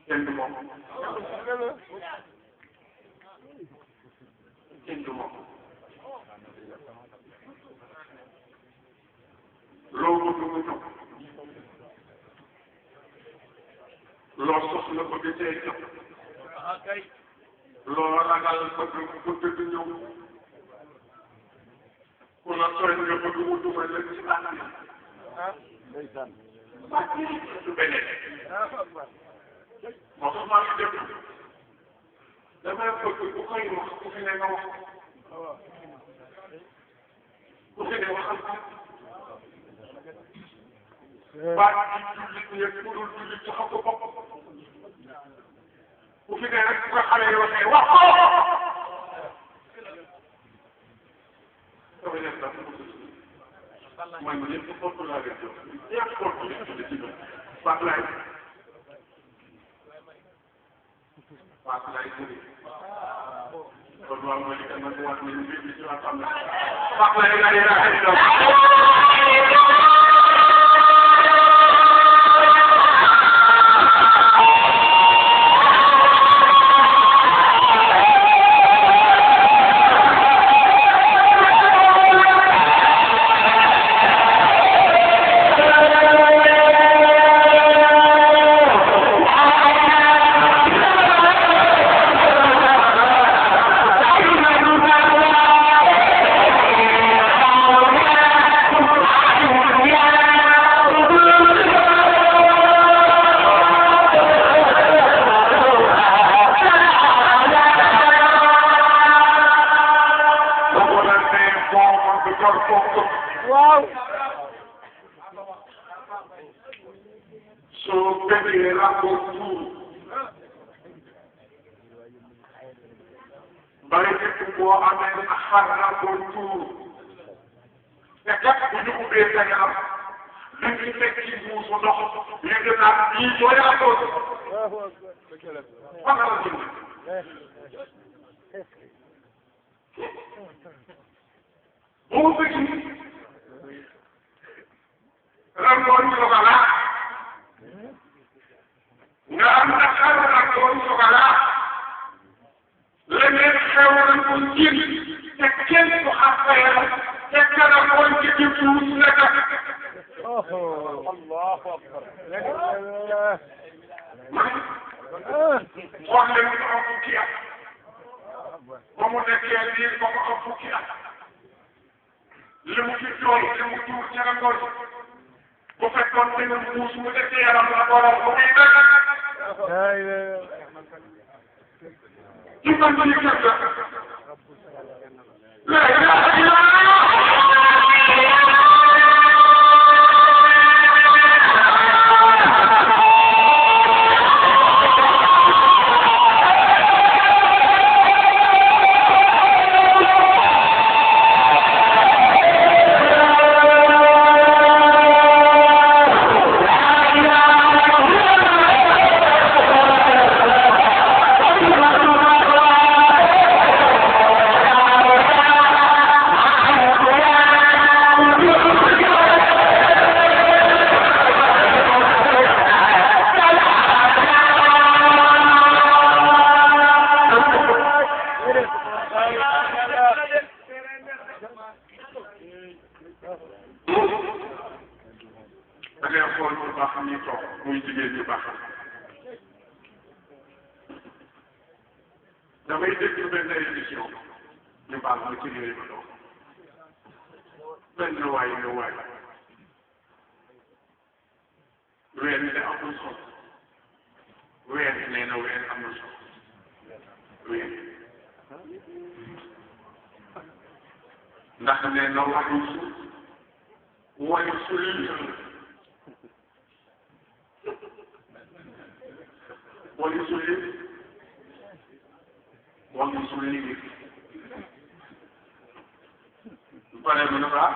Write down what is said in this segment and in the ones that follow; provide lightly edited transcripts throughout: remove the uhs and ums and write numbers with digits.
kenn du moom kenn du moom loo bëgg mu ñëw loo soxla bëgg cee ñëw loo ragal bëgg du ñëw ku la sooy nga bëgg mu dugal la ci bàtt du beneen moo tax maa ngi déglu damay bëgg bu koy wax ku fi ne nga wax ku fi ne waxal ko baat yi jullit ñëpp ku dul jullit ci xam ko bopp ku fi ne rek bu ko xale yi waxee wax ko dama nekk daal man ñëpp porte laa leen jox ñëpp porte leen tudd ci ñoom baax laay baax laay tudd kon waaw mooy li nga wax ne ñu ngi ci waa xam ne baax laay laa leen waaw soo bëggee rapport tuur bari fekk boo amee xar rapport tuur te kat bu ñu ubbee sa yaram li ñu fekk ci buusu ndox yëg naa lii mooy rapport fan la jënd boo bëggee rangoon sogala nga am naqar rangoon sogala leneen xew na ko jël te kenn du xàppee te rangoon ci ci tuus nekk Allahu akbar wax leen ko am fukki at ba mu nekkee lii ba mu am fukki at li mu ci jooy li mu tuur ca rangoon bu fekkoon dina muus mu def yaram la borom bu muy dëgg ci man ñu kër la ilaha illallah da ngay xool bu baax ñi toog muy jigéen ñi baax damay déglu benn émission ñu baal ma ci réew mi doon benn waay weer yi de amul solo weer yi nee na weer amul solo weer ndax nee na wayu su lii wayu su lii pare mu ne baax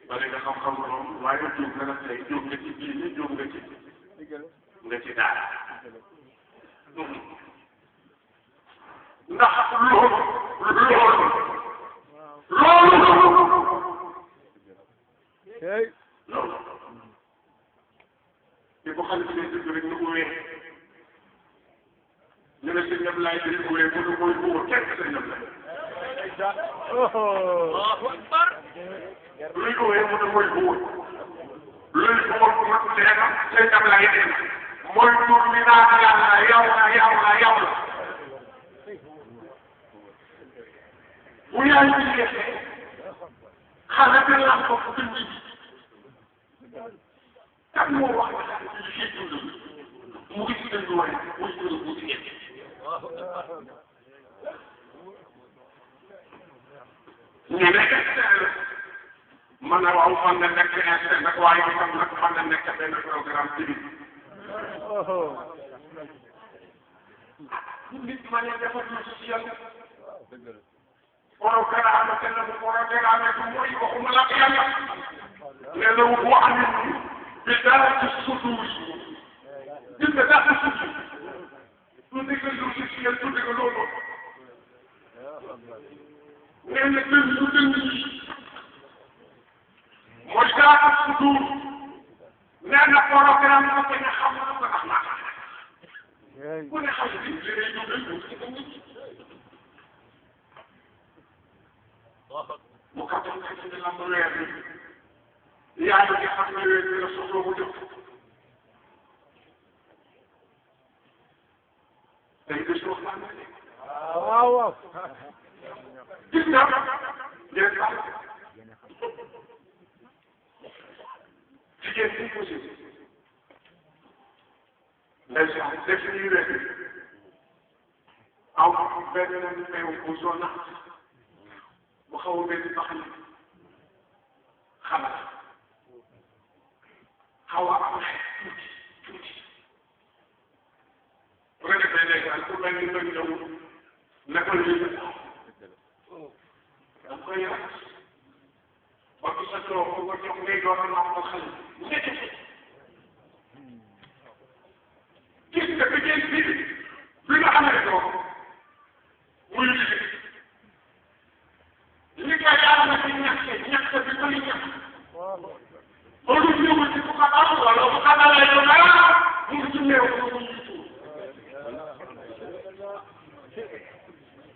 pare nga xam-xam moom waaye jóg nga nag tey jóg nga ci diine jóg nga ci daara ndax loolu te bu xale bi ne dëgg rek nga ko wéer ñam laay di buwee bu nu koy buur kenn sa ñam la luy buwee mu nu koy buur luy buur bu ma leena sa ñam laay di mooy tur mi naan yàlla yow la yow la yow la bu yaay bi yeesee xale bi lam ko fu dund kan moo wax ci fii dund mu ngi ci dund waaye muy dund bu ci ñu nekk man na waaw fan nga nekk instant nag waaye itam nag fan nga nekk benn programme ci biir nit ma ne dafa lu ci yàlla programme te la programme du mooy waxuma la yàlla ne la wax nit bi dara ci sudur gis nga dara ci sudur lu dëgg lu ci yàlla lu dëgg loolu nee na dëgg lu dëgg mooy dara ci sudur nee na programme ko te nga xam na ko tax naa ku ne xam ni li ngay jógee mu kattan xam ne lamb weer bi yaa ngi xam ne weer bi la soxla mu jóg day gis wax naa ne waaw waaw gis nga ngeen xam jigéen ñi aussi ndeysaan def ñuy weer aw benn meew bu zone bu xaw a benn baxal xalaat xaw a am tuuti tuuti bu ko defee ndeysaan ku mel ni mën ñëw naka la ñuy def da koy raxas ba ci sa toog ko nga jox ngay doon a ko xale nekk gis nga jigéen bi nga xamee doo muy liggéey li nga yàlla ci ñàkk bi koy ñàkk ba lu ñëw ci bu xabaar wala bu xabaar la yow dara mu ngi ci néew mu ngi ci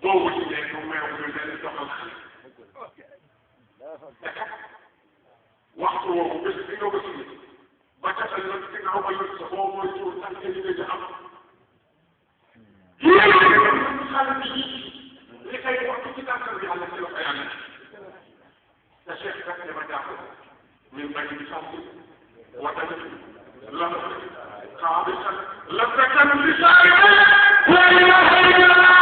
boobu ci nekk meew bi leen doxal xale waxtu woowu bés bi nga ko ci ba ca sa yoon ci nga ba yoon sa boobu mooy tuur tànk yi nga am xale bi li koy wax ci tànkal bi yàlla ci la ko yàlla te Cheikh kat dama jàpp min bañ bi sax wata lam xaabisa lam takan li saari la ilaha illallah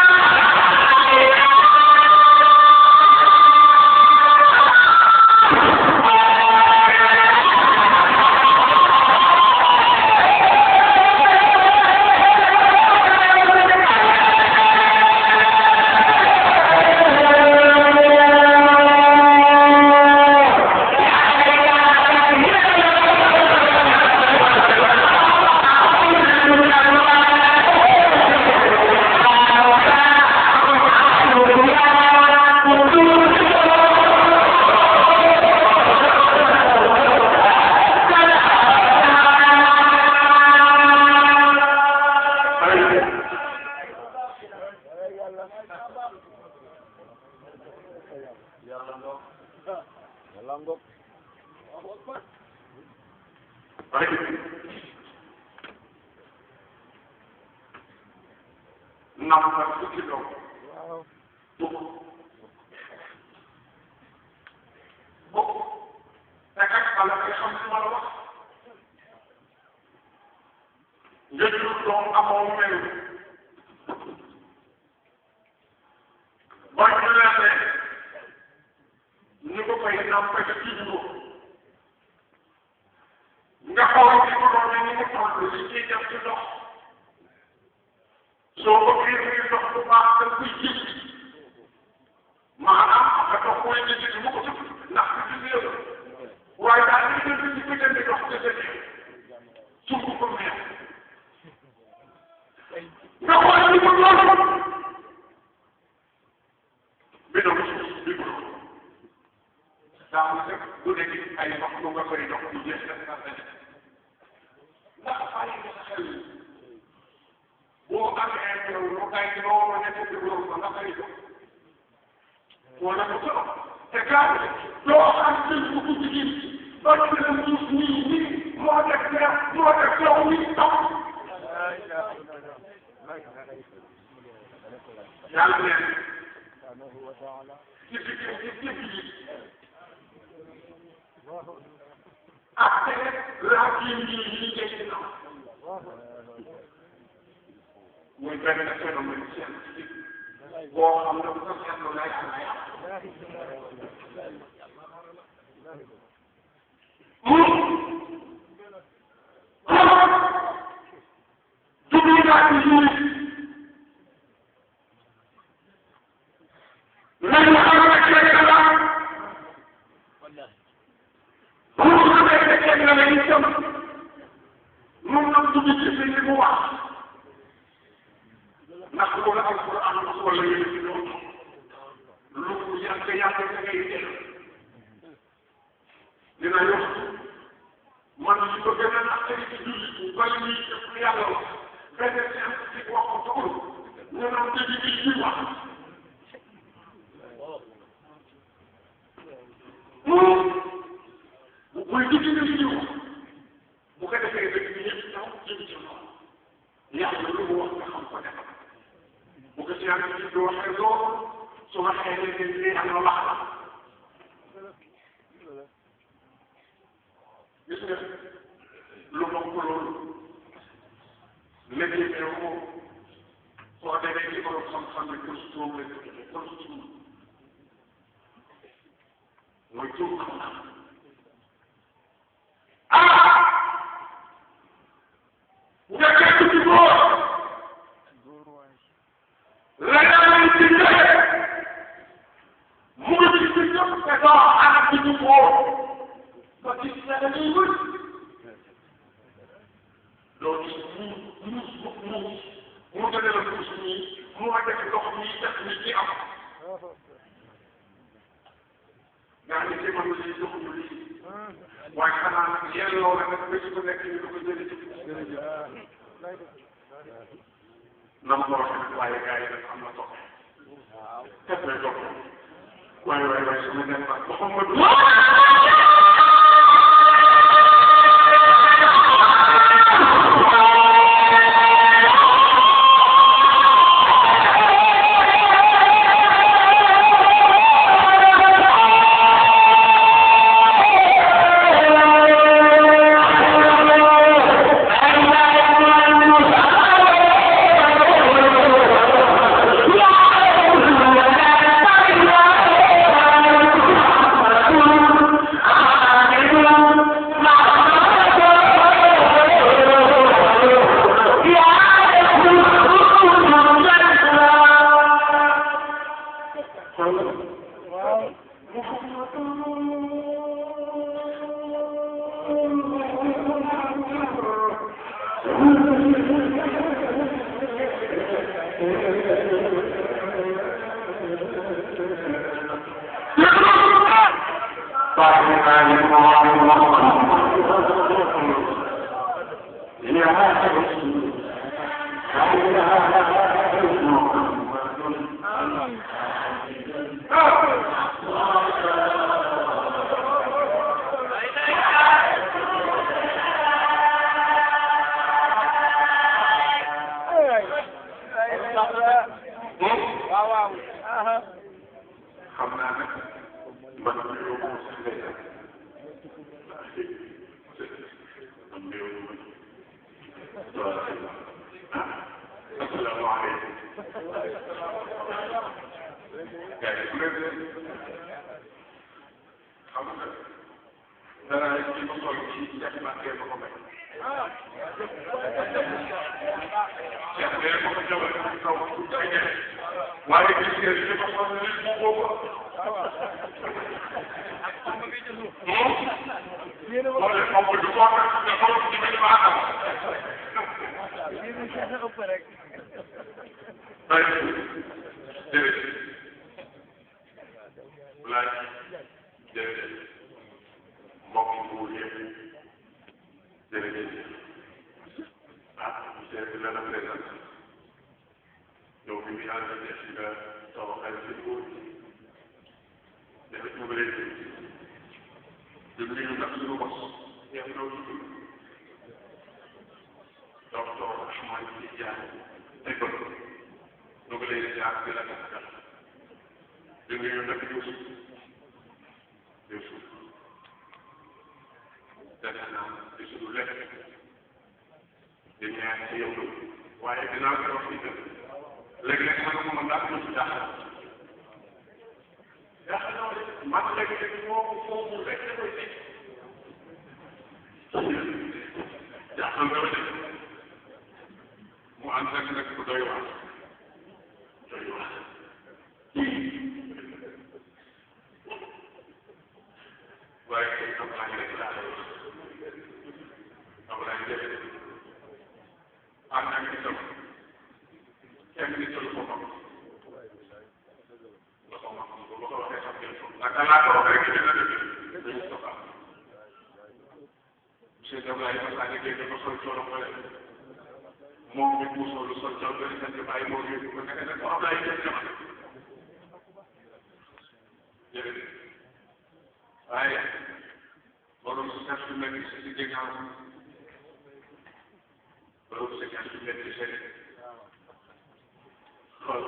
nga xëy ko wala ko ko te gaaw doo am jël bu ko jigéen ba ci la muus nii moo def yow nii taw yàlla leen ci après la kii yi jënd na muy benn phénomène scientifique boo xam ne bu ko seetlu lay am ay ndax loolu alquran wala yéen ci loolu lu yàgg da ngay def dina yokk man li ko gën a naqari ci jullit bu bari ñuy def lu yàlla wax benn scientifique wax ko tawul ñu naan dëgg bi ñuy wax muy dëgg bi ñuy wax bu ko defee dëgg bi ñëpp taw jëm ci loolu yàlla lu mu wax nga xam ko defal bu ko scientifique bi waxee loolu su ma xëy na lii am na wax la gis nga lu bokk loolu léegi mais moom soo demee ci borom xam-xam ne costume la ko defee costume mooy tur xam-xam nga fekk ci góor la yàlla ci njëkk mu ngi ci ci ñëpp te doo ànd ci ñu góor ba gis ne dañuy wut loolu mu gën a la muus nii mu ma def ndox nii def ni ci am nga xam ne ci man lii joxuñu lii waaye xanaa nag yelloo la nag bés bu nekk ñu ko jëlee ci na ma ko waxee nag waaye gars yi nag am na topp def na topp waaye su ma dem ba Mouhamadou yàlla def nga tawaxal ci góor dafa ñu bëri ñu ñu nag suñu bos ñëpp ñoo tudd docteur Ahmad Tidiane école ñu ngi lay jaar di la gàttal ñu ngi ñu nag Youssouf dana naan di suñu lekk di ñaan ci yow waaye dinaa ko wax ci dëkk léeg-léeg man ma ndax ñu ci jaaxal man léeg-léeg moo foofu rek da koy teg jaaxal nga ba def mu ànd ak nag ku doy waar waaye kay am naa rek laa lay wax am naa def ànd ak itam kenn nit lu ko xam la ko ma xam bu ko waxee xam ngeen ko naka laa ko wax rek dina def dañu ko xam monsieur Abdoulaye ma saa liggéey dafa sol coono ko leen moom mi buusoo lu sol coono bëri sant bàyyi moo yóbbu ko nekk nag ko Abdoulaye jël jamono jërëjëf waaye borom si sax su mel ni si ginnaaw borom si sax su mel ni seen xool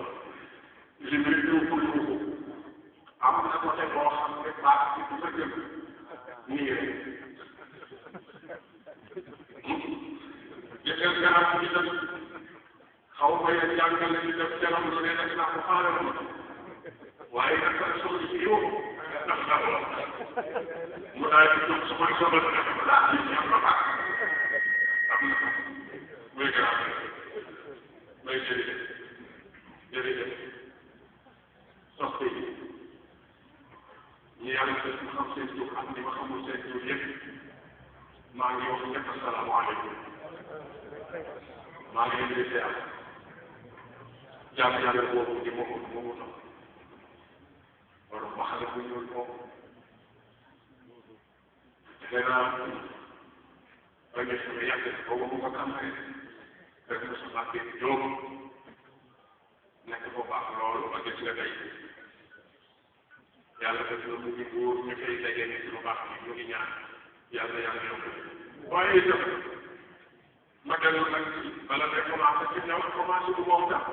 li muy ñëw pour ñu am na côté boo xam ne baax ci du fa jëm nii rek jëkkër garab bi dem xaw ma yéen jàngal ñu def jaram lu ne nag naa ko xaaral ma waaye nag soxla si yow ndax mu daal di jóg su may soxla def ko daal di am na baax am na muy garab may jërëjëf jërëjëf soxna yi ñu yàlla def ma xam seen tur ak ni ma xamul seen tur yëpp maa ngi wax ñëpp asalaamaaleykum maa ngi leen di seet jàmm yàlla boobu di moomu tax wala ma xale bu ñuul moom danaa ba ñu sama yàgg boobu bu ko tàmbalee rek mu sama biir jóg nekk bu baax loolu ba gis nga tey yàlla def na mu ngi wóor ñu koy dajee ni lu baax bi ñu ngi ñaan yàlla yàlla yokk waaye itam ma dellu nag bala ngay commencé ci ñëw commencé du moom sax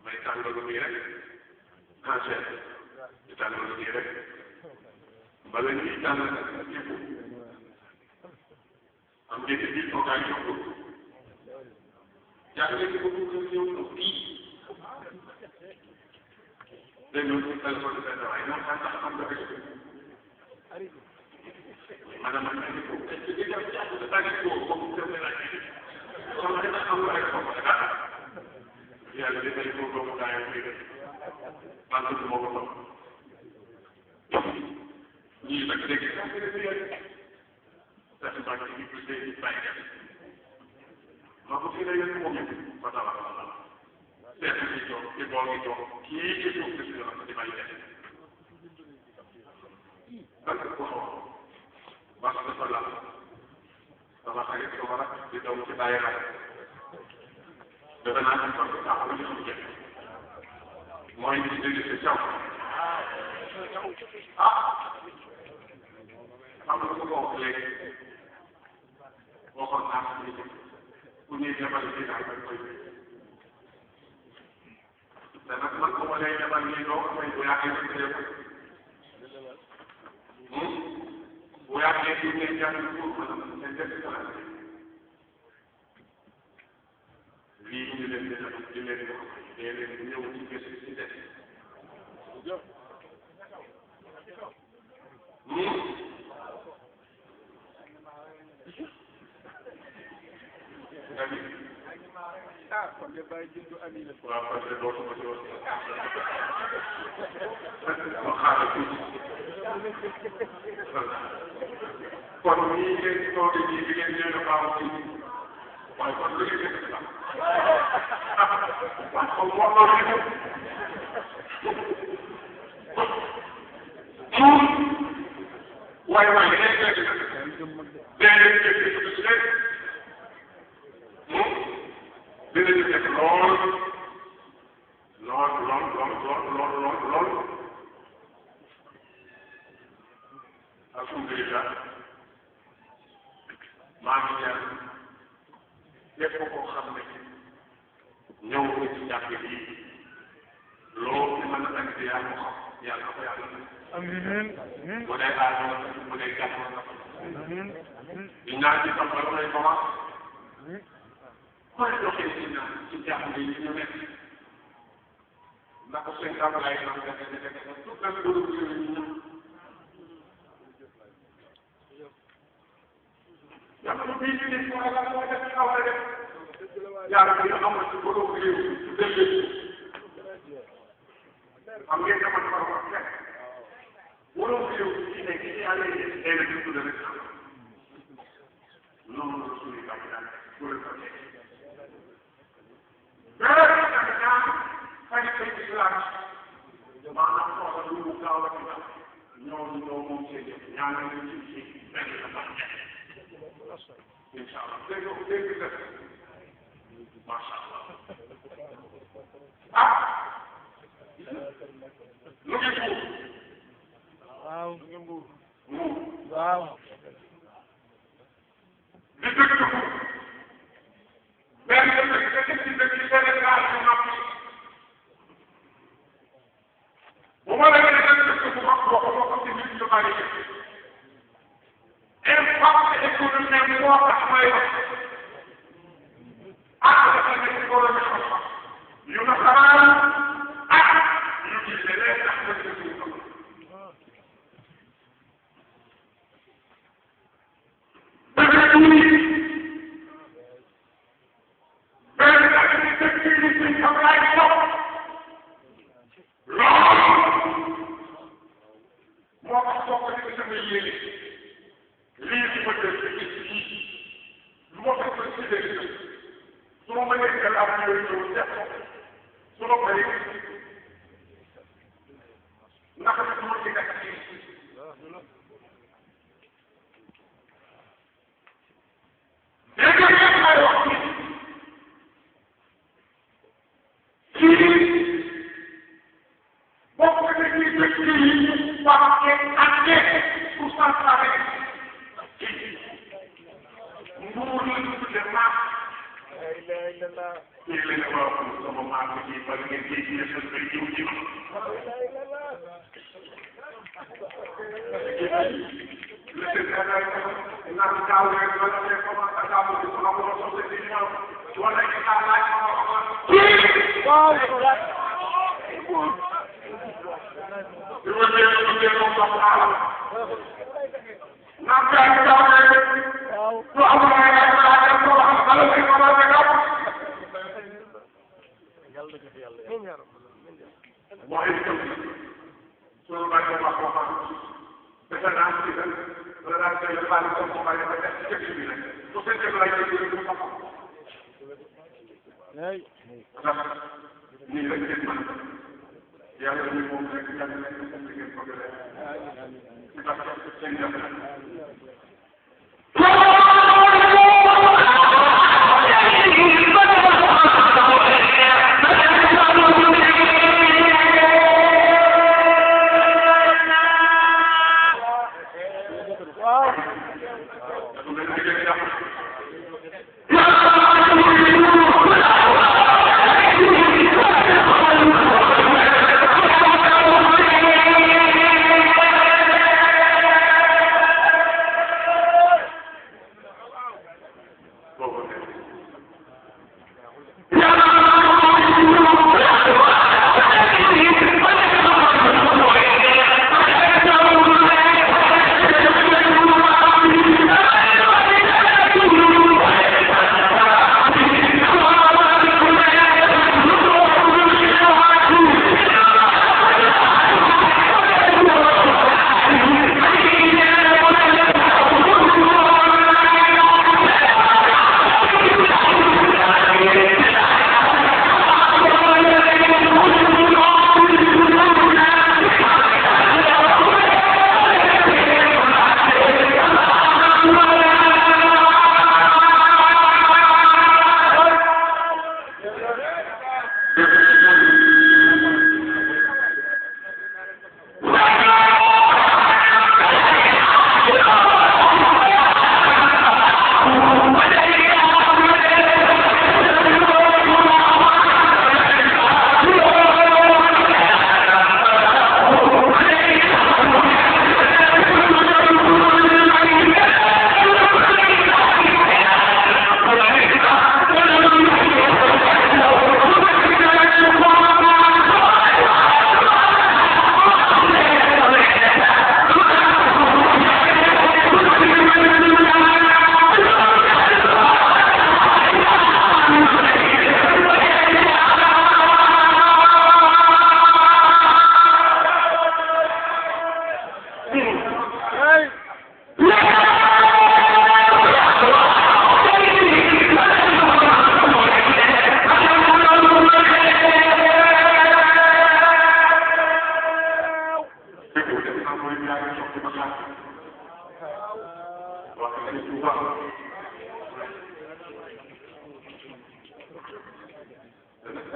may tàngalu nii rek cancer di tàngalu nii rek bala ñuy tànn nag képp am ngeen di toogaay yokk jàppale ko bu ko ñëw ko fii dégg nga ñu téléphone benn waaye ñoom sax ndax xam nga ko maanaam man maa ngi ko est-ce que dégg nga jàpp sa tàggat boobu comme mu tënk naa ci sama dina amul ay xaw ma dara yàlla dafay ko doomu daayoo muy def man tudd moo ko toog ñii nag dégg nga xam nga dafa baax ci biir bi day bàyyi def ma ko fi ne yéen moom it fa tabax seet ci jox ci bool gi jox kii ci suuf si nga xam di bàyyi def ban ko xaw parce que dafa laal sama xarit sama rak di daw ci bàyyi xale defe naa ne sax taxaw ñu xam jëf mooy ñu dégg si caw am na ko wax léegi waxoon naa ko ni ku ñuy jabal ci daal dañ koy te nag man ko ma lay jabal nii doo amay bu yàggee ci réew bu yàggee ci ngay jàng pour mën a def ci lii ñu leen di def di leen wax dee leen ñëw ci bés ci des kon de bàyyi jëndu ami la waaw kon de dootuma ci wax ma xaaral tuuti kon ñii ngeen ci toog ñii di ngeen ñëw baaw ci waaye kon lu ngeen def la waaw kon wax loolu waaye waaye léegi dinañu def lool maa ngi ñaan lépp koo xam ne ñëw nga ci jàkk bi loo ci mën a andi yaa ko xam yàlla ko yàlla amiin bu dee aajo la bu dee gàtt la di ñaan ci tam bala may commencé koy doxee ci ñaan ci jàmm bi ñu nekk ndax seen tam lay nam defe tout le groupe yooyu ñu ñëw jamono bii ñu nekk wala la moo def xaw a def yàlla bi ñu amoon ci borom réew ci dëgg xam ngeen jamono war wax fekk borom réew ci nekk ci yàlla yi day na ci tudd rek noonu la suñu capital pour le côté mais capital fañ koy islam maanaam soxla lu mu gaaw a ci ñoo moom seen yëpp ñaanal ñu ci benn la baax incha allah dégg nga macha allah ah lu ngi fuur waaw muur waaw di dëgg fuur benn dëgg ci dëgg yi Sénégal yu napp bu ma la gën a dëgg bu mag boo ko ci nit ñu bari impact économique moo tax may wax ak dafa nekk ci borom xam-xam yu nasaraan ak yu ci leneen tax na ci suñu xam dëgg yi benn ak ni dëgg yi suñ xam laay topp loolu moo tax soo ko defee sama yéene lii ci ma def ci lii lu ma ko ko ci def su ma mënee jël am yooyu ñëw def ko su ma paree naka la su ma ci nekk ci dégg nga ay wax ni kii bokk na ci dëkk yi ñu waxee àndee pour s'entraver nguur la ñu tuddee maam kii la ne waaw sama maam bi kii bala ngeen koy jiyee seen bay jiw ji le Sénégal naan gaaw rek wala ngay commencé à gaaw di sama borom soxla di ñëw wala ñu xaar laaj ma wax waaw di ma dee ñu dee moom sax xaaral naan gaaw gaaw rek lu amul ay ay ay ko wax bala ngay commencé gaaw mooy sunu bàyyi ko wax waxal defe naa ci gën wala daal koy xaalis ko mo bàyyi ba def ci kër bi rek bu fekkee lay jël ko ko xam ndax nii lañ gën man yàlla ñu moom rek yàlla nañ ko ci ngeen ko gëlee ci tax seen jàpp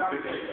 Allah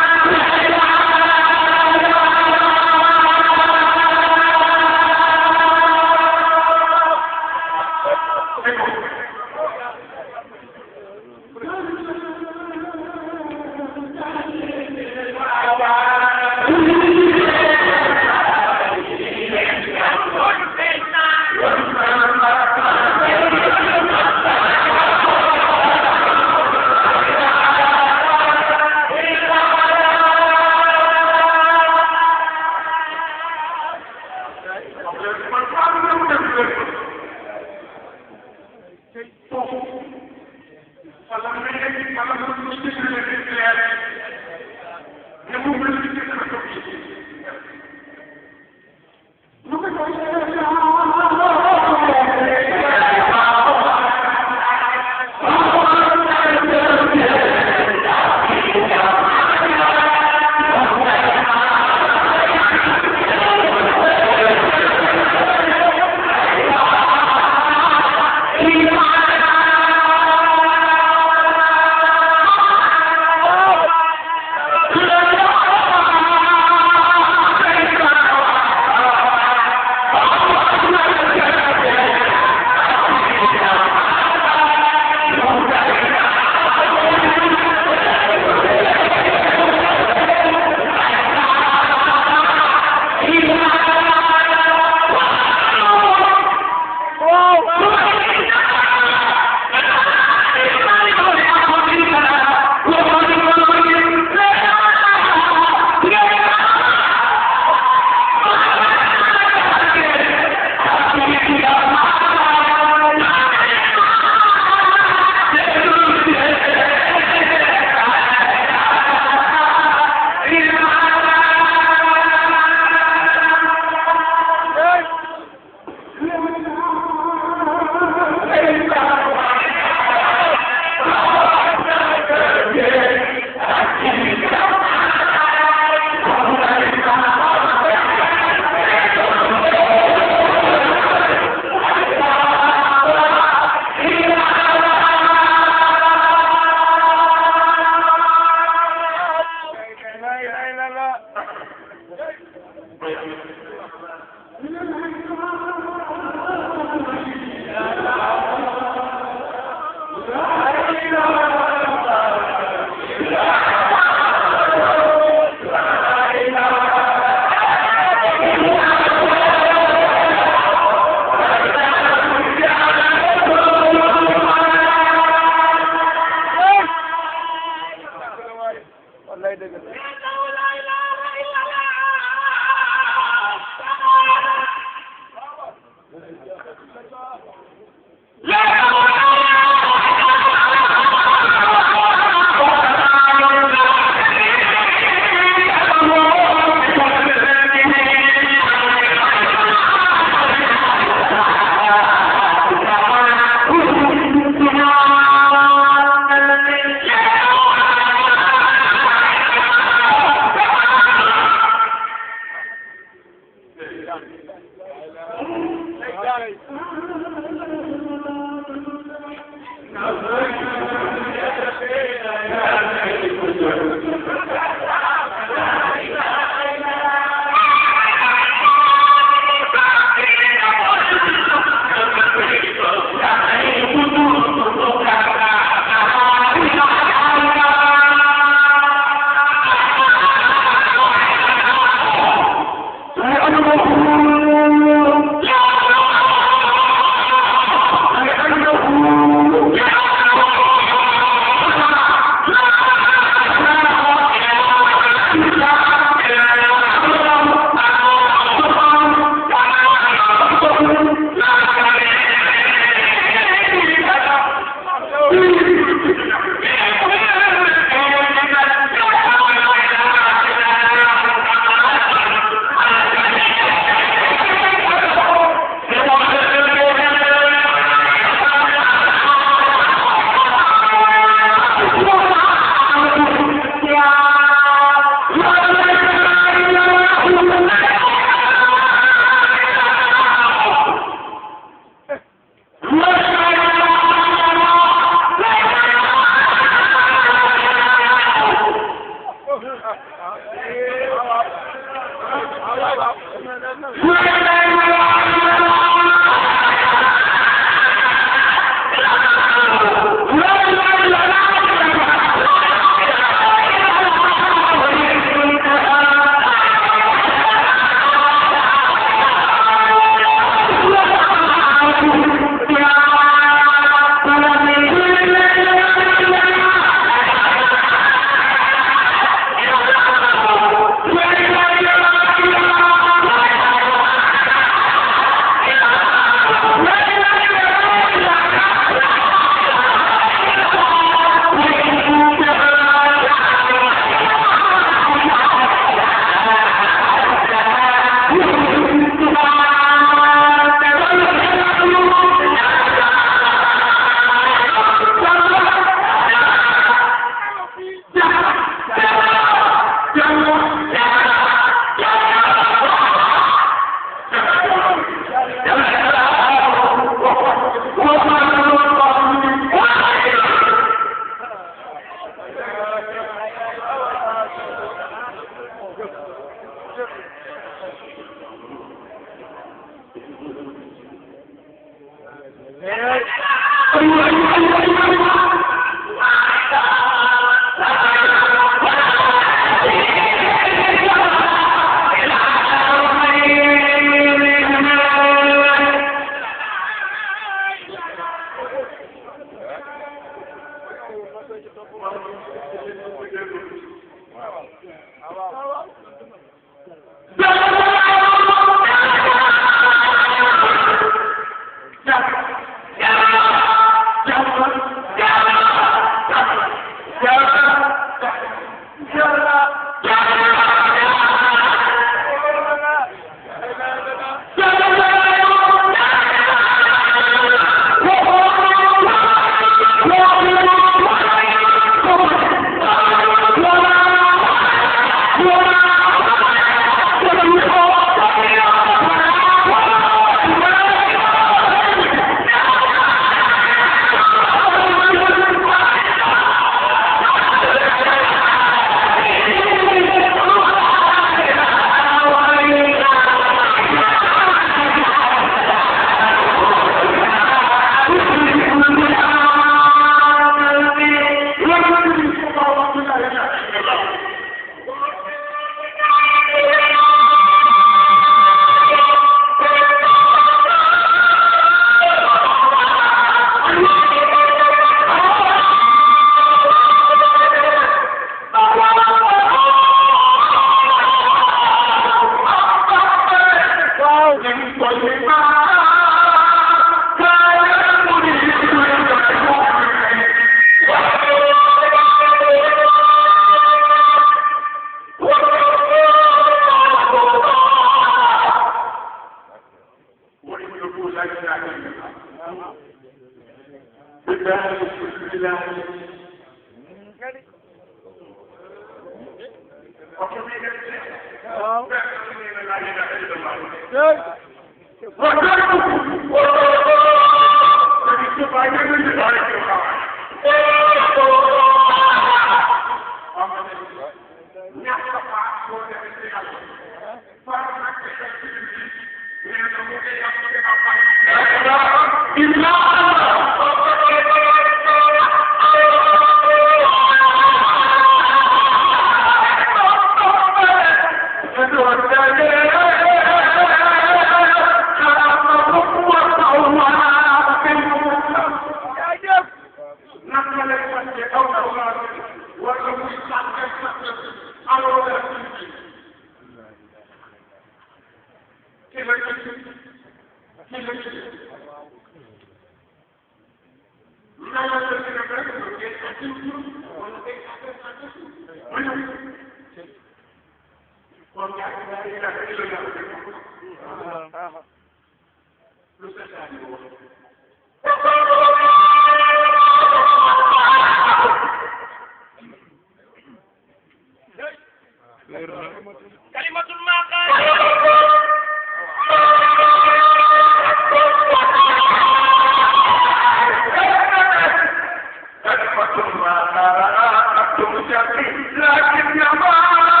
لكن يا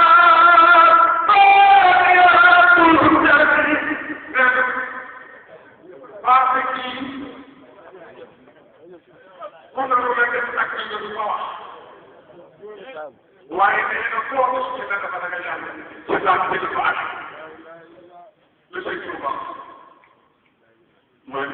waaye nee na koo gis ci dana dafa ragal yàlla ci daan bi ko ak le sëñ Touba mooy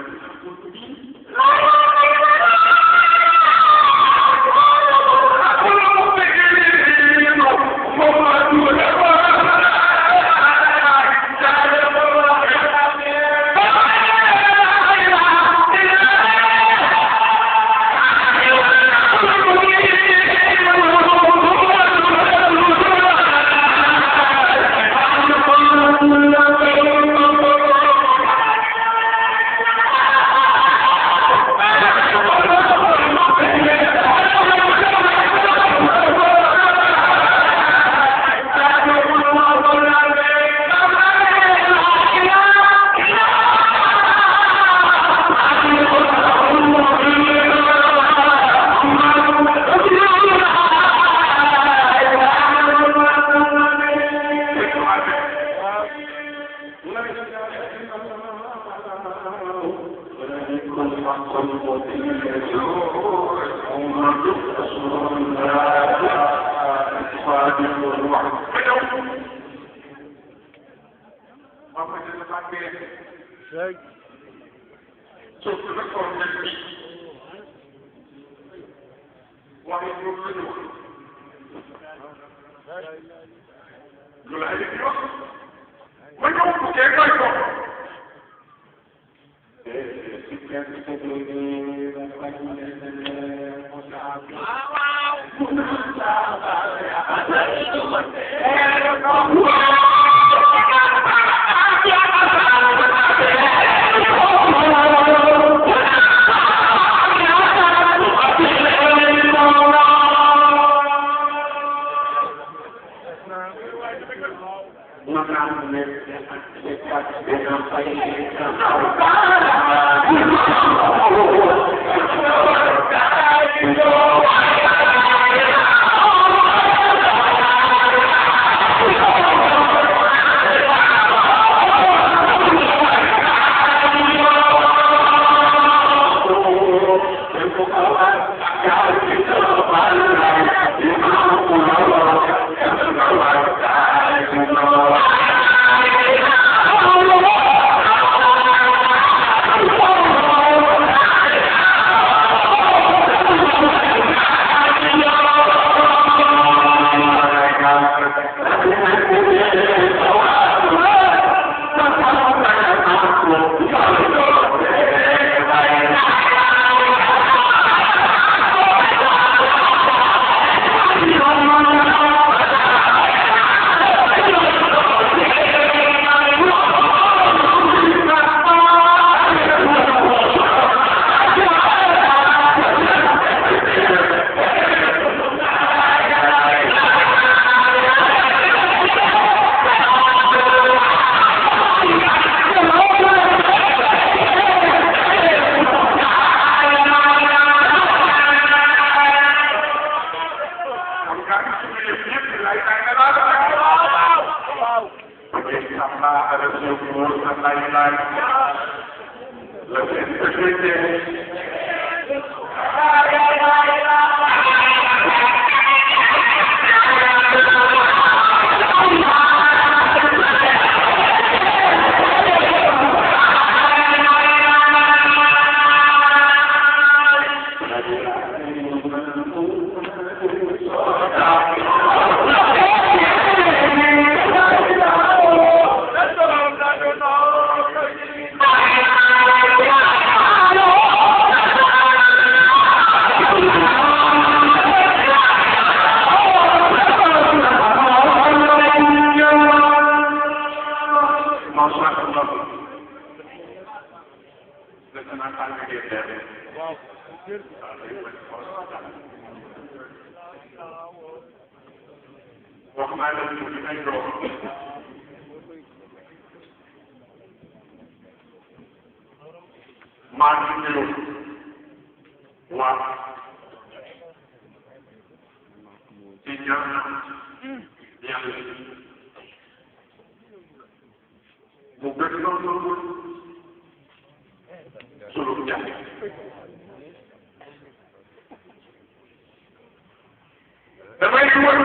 damay dugal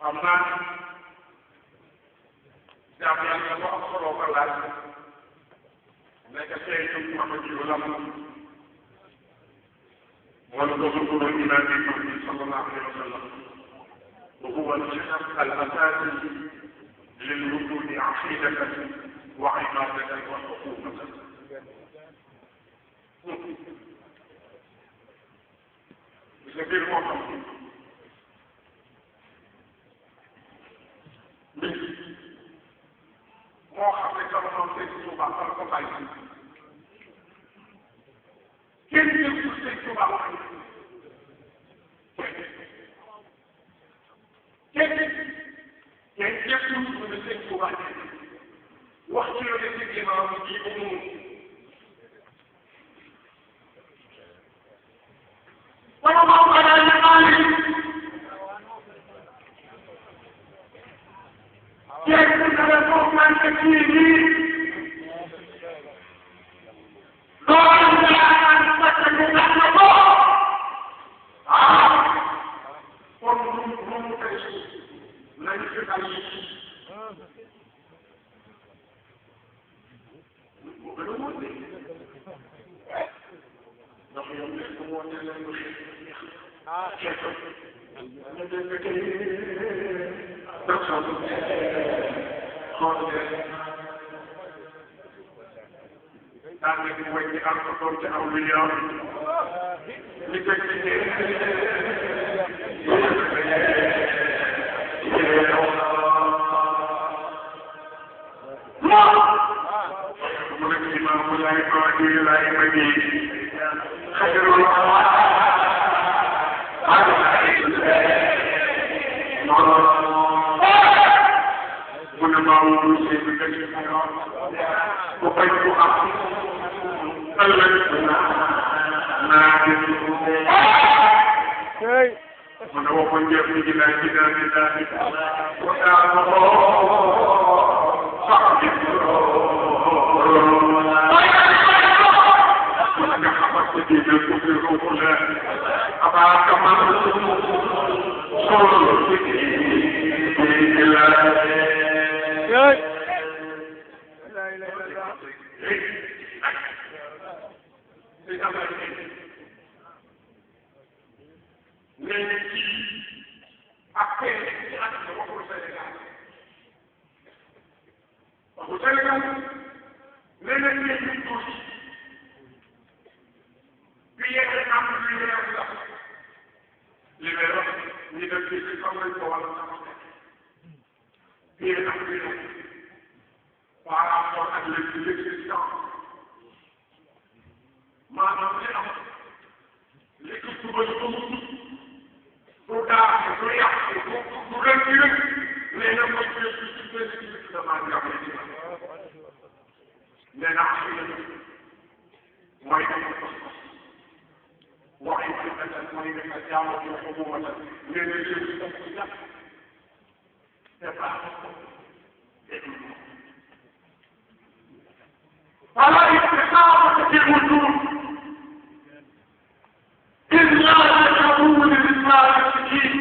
xam naa jàmm yàlla bu am solo ko laaj nekk tey ñu Muhammad lam wala ko sukuru iman bi sallallahu alayhi wa sallam وهو الشخص الأساسي للوجود عقيدة وعبادة وحكومة. بسبيل محمد moo xam ne sama noonu Sëñ Tuuba sama ko bàyyi kenn jël Sëñ Tuuba wax kenn jëpp ñu ne Sëñ Tuuba wax ci loolu ci ginnaaw ji bu mu wala moo ko daal di maali kenn na la ko man ci nii loolu la am fàtte ñu wax na ko kon mu tey nañu fi bàyyi mu gën a wóor de ndax yow de bu mu wóor leen lu daan nga di wéy ci am ko doon ci aw lu yow li ko ci mu nekk imam bu lay ko di lay ma di xajarul mu ne maa wóorul si bi nga ci xayoon ku bañ ku am ëllëg naa gis mu ne waxoon njëf ñi ci daal ci daal ci daal ci ku daal ma ko sax bi nga xamal ko di jël ko fi ko la abaa kamal solo ci la nee ci ak kenn ci àdduna waxul Sénégal waxul Sénégal nee na ñu tuuti bi yéen am lu leer la li may wax ñu def ci xam nañ ko wala sama bi yéen am lu leer par rapport ak l'existence maanaam li am li ko tubal ko mu du daal du yàq du rëcc rëcc nee na mooy ci benn ci damaa jàpp ci nee naa ci la mooy dama ko waxi ci benn mooy nga jaamu ci ko mu wala nee na ci ko jàpp c'est pas فلا استقامة في الوجود إلا تكون لله الدين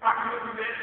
أحمد الله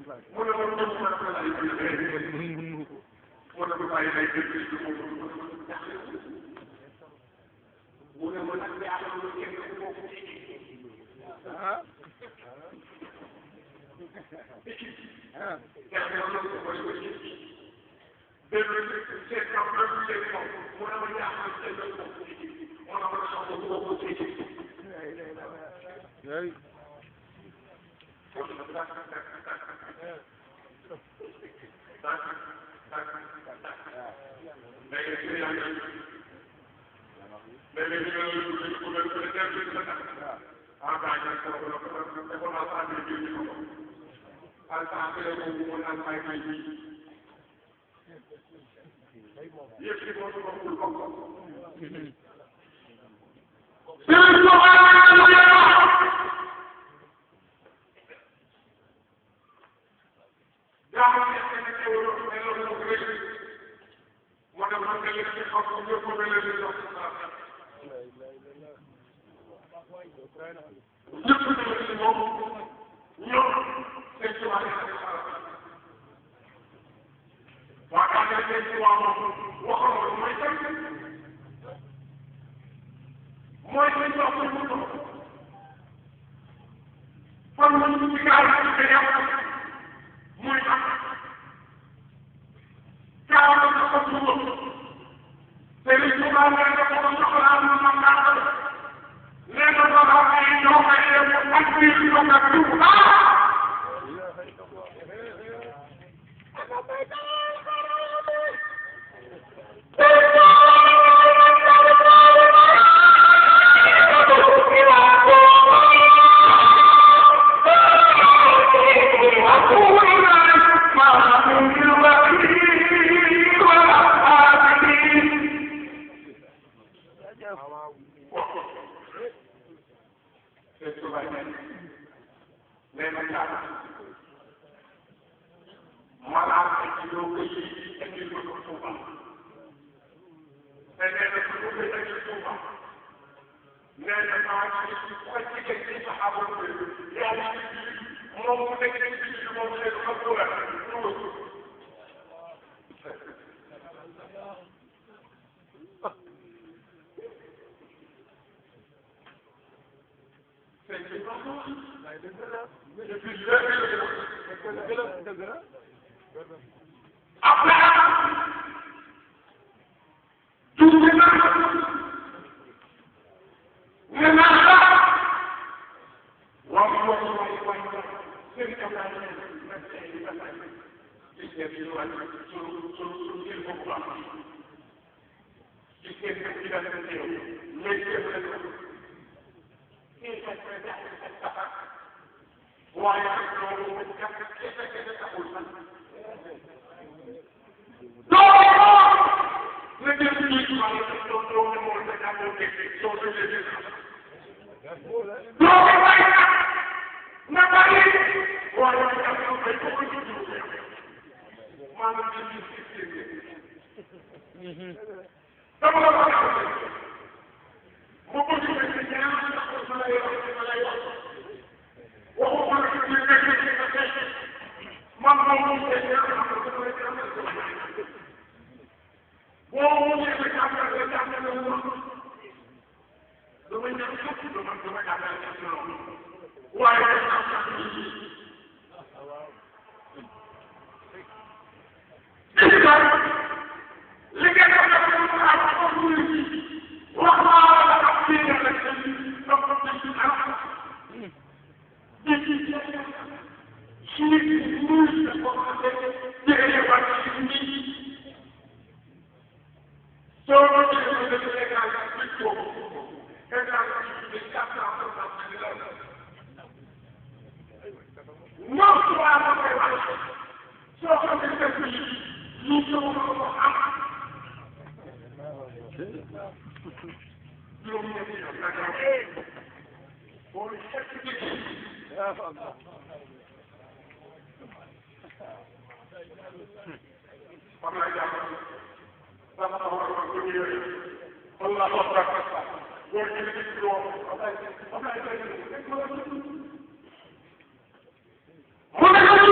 mu ne ma dem ma ko lay mu ne ko bàyyi lay dégg ci moom mu ne ma nag yaa xam ne kenn ku bokk ci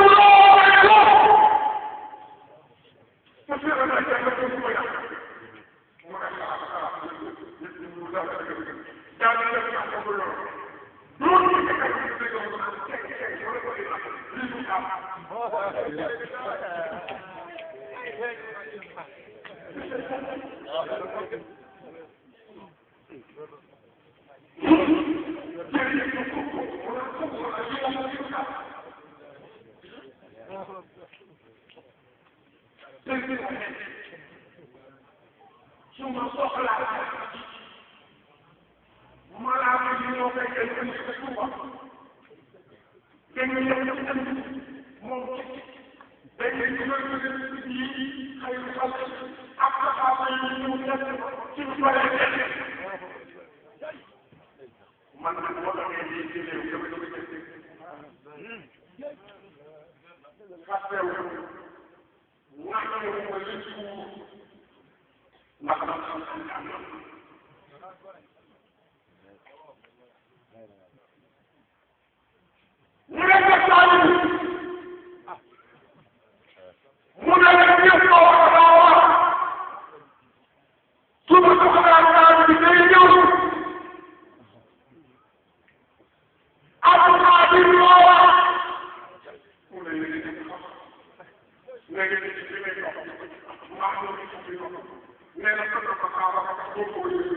Allah suma soxlaa malaaka yi ñoo koy jël indi ko Tuuba dañu ñëw ci indi moom dañuy dugal ko yi xëy na xal ak saxaaba yi ñëw nekk ci lu bare man nag boo demee lii ci réew dama dama fàttewu ñàkkewu ma li ci ndax man xam-xam am na mu ne ko Saliou mu ne la ñëpp ko wax daa wax suba soxlaa daal bi day ñëw Abdoulaye bi moo wax mu ne léegi maa ngi nee na ko ko xaaral ko ko ko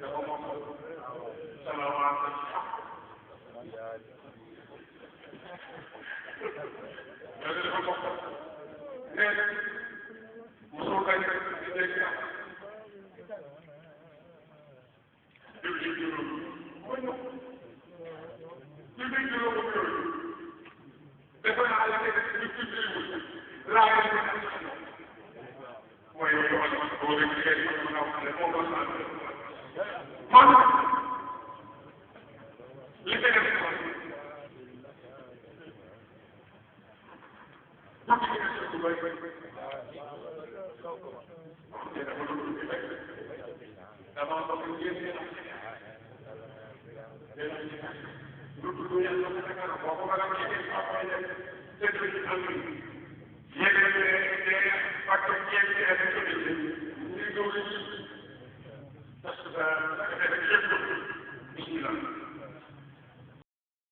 dafa moom salawaatu yàlla dafa bokk nee na mosul bañ di dégg am julli juróom mooy ñëw julli juróom yooyu dafa naa la ne ñu julliwul laa leen di am mooy yow wala boo dégg ngeen ko mën a wax ne moom la man li nga def